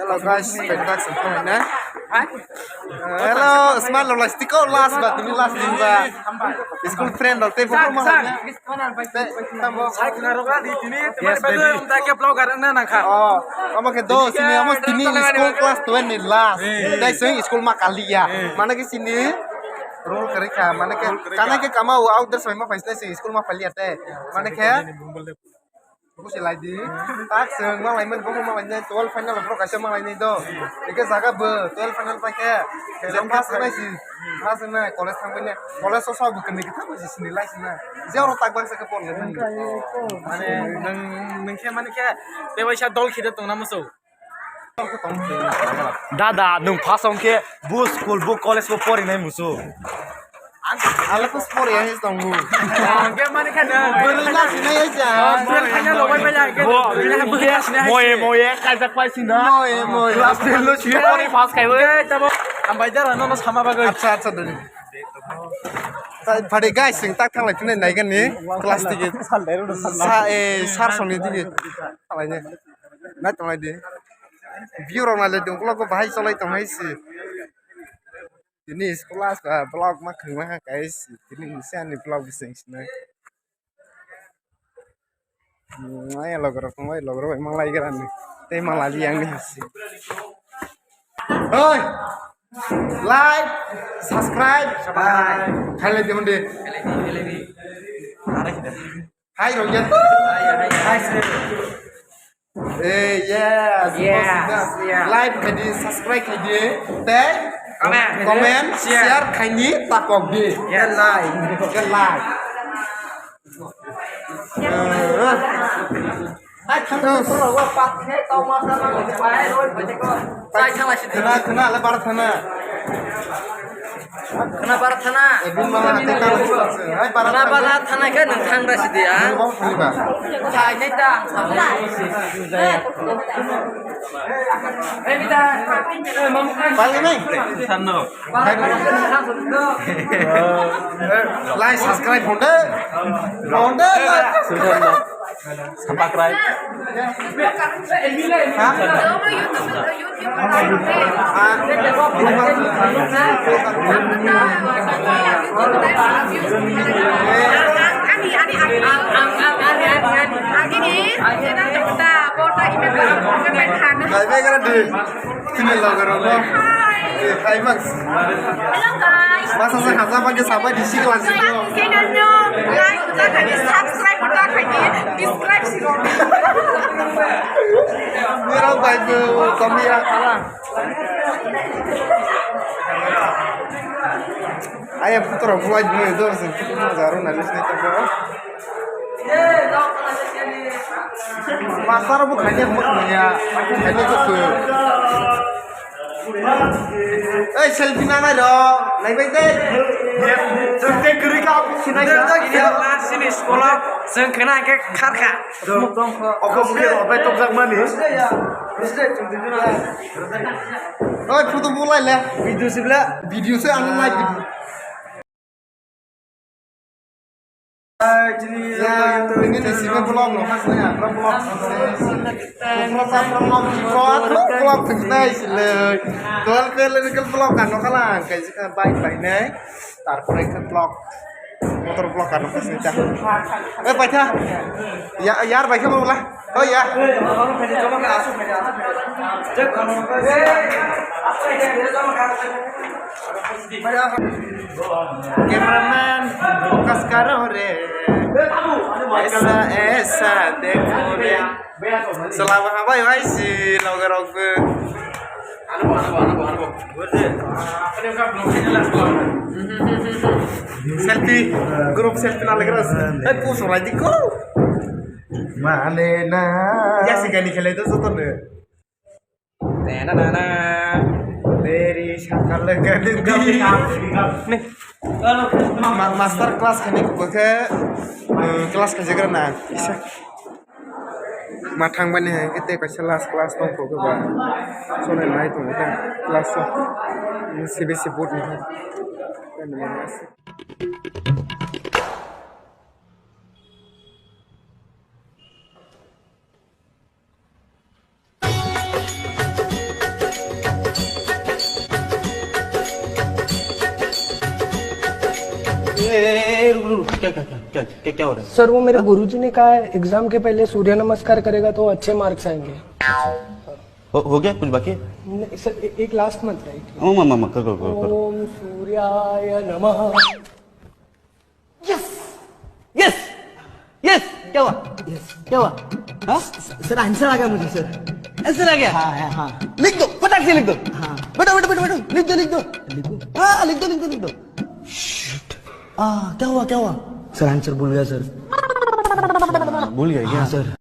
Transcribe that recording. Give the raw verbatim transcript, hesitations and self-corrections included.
Hello guys, welcome back to my channel. Hello, smile lo last ko last ba tini last din ba. School friend rok tei bo ma. Yes, baby. Oh, omo khe do sini amo tini school class twelve ni last. Dai sing school ma kaliya. Mana khe sini rule kari kha, mana khe kana khe kama outdoor sai ma phai sini school ma paliya te. Mana khe Busi lai di. Tak seng ma lai man, buku ma lai nai, twelve final borok kaisa ma lai nai do. Eke jaga bo, twelve final pai khe. Jeng pass nai si. Pass nai, college thang pai nai. College o sabo kene kita ko si sini lai si na. Je oro tak bang sa ke pon le nai. Mane, nang, nang khe mane khe, te waisa dol khide tong na musu. Dada, nwng phasong khe bo school, bo college bo porinai musu. Ang le pus pori ya tongo. Ang khe mani kha na. Bwrwi na sinai ya ja. Bwrwi kha na lobai bai ya. Bo, moye, moye, kajak pai sina. Moye, moye. Class ten lo si pori pass khai bo. Tamo, ang bai dara no sama bagwi. Acha, acha, doni. Phade guys, sing tak thanglai phine nai gani class ticket. Sa, eh, sar songni dige. Thanglai ne. Nai thanglai di. View rok nai le dong, ulo ko bahai cholai tong hai si. Tini school as ba vlog ma khwma ha guys. Tini se ani vlog bising sinai. Nai logro ko nai logro bai malai grani. Tei malai yang ni si. Oi. Like, subscribe. Bye. Khailai di hunde. Hai rok ya. Hai, hai. Hai, sir. Eh, yes. Yes, yes. Like khaidi, subscribe khaidi, tei comment, comment, share, share khaini tapok di. Yes. Like. Like. Eh. Hai, thang thang thang. Hai, thang lai si. Khna, khna, le bar khna. Khna bara thana. Ebin mala hati ka. Hai bara. Khna bara thana khe nwng thang da sidi a. Nwng bang thani ba. Thai nai ta. Hai bida. Pali nai. Sanno. Hai. Like subscribe honde. Honde. Sapakrai. Ha? Ani, ani, ani. Agini, channel ta, bota email ta, comment khana. Naibai gara di. Tini loge rok no. Hi. Eh, hi, Max. Hello, guys. Masa sa haja bagi sabai di sik lang sik. Channel nyo like ta khai, subscribe ta khai, describe si ro. Mira bai bu kami ya kala. Aya putra buai bu do se putra zaro na lis ne ta. Pasar bu khanya mut manya. Khanya ko tu. Ei, selfie nangnai rok, naibai tei. Chwng tei kwrwi kha, sinai kha. Chini school-o chwng khna hwnkhe kharkha. Oko bukhe rok bai tokjakmani. Oi, photo bo lai le. Video se bla. Video se ang lai video. Ya, ini ni sini vlog no khas ya, vlog khas. Vlog khas, vlog khas, vlog khas, vlog khas, vlog khas. Tuan ke le ke vlog kan no kalang, kai sika bai bai ne. Tarpore ke vlog, motor vlog kan no khas ni ta. Eh, bai tha. Ya, yar bai ke vlog la. Oh ya. Cameraman, focus karo re. Aisa, aisa, dekho re. Salama habai hai si, loge rok. Selfie, group selfie na lagi ras. Eh, puso rai diko. Mane na. Ya si gani khele to soto ne. Tena na na. Teri sakal gani di. Ma-, master class kani ko ke, eh, class ka jagra na. Isa. Ma thang bani hai ke te kaisa last class tong ko ba. Sone nai tong ta class so. C B S E board ni. रुक, रुक, रुक, क्या, क्या, क्या, क्या, क्या, क्या हो रहा है? सर, वो मेरे गुरुजी ने कहा है, एग्जाम के पहले सूर्य नमस्कार करेगा तो अच्छे मार्क्स आएंगे। हो, हो गया कुछ बाकी? नहीं, सर, ए-, एक लास्ट मंत्र है। ओ मामा, मामा, कर, कर, कर, कर। ओम सूर्याय नमः। यस! यस! यस! क्या हुआ? यस। क्या हुआ? हाँ? सर, आंसर आ गया मुझे, सर। आंसर आ गया? हाँ, हाँ, हाँ। लिख दो, फटाक से लिख दो। हाँ। बैठो, बैठो, बैठो, बैठो। लिख दो, लिख दो। लिख दो? हाँ, लिख दो, लिख दो, लिख दो। आ, क्या हुआ, क्या हुआ? सर, आंसर भूल गया, सर। भूल गया क्या? हाँ, सर।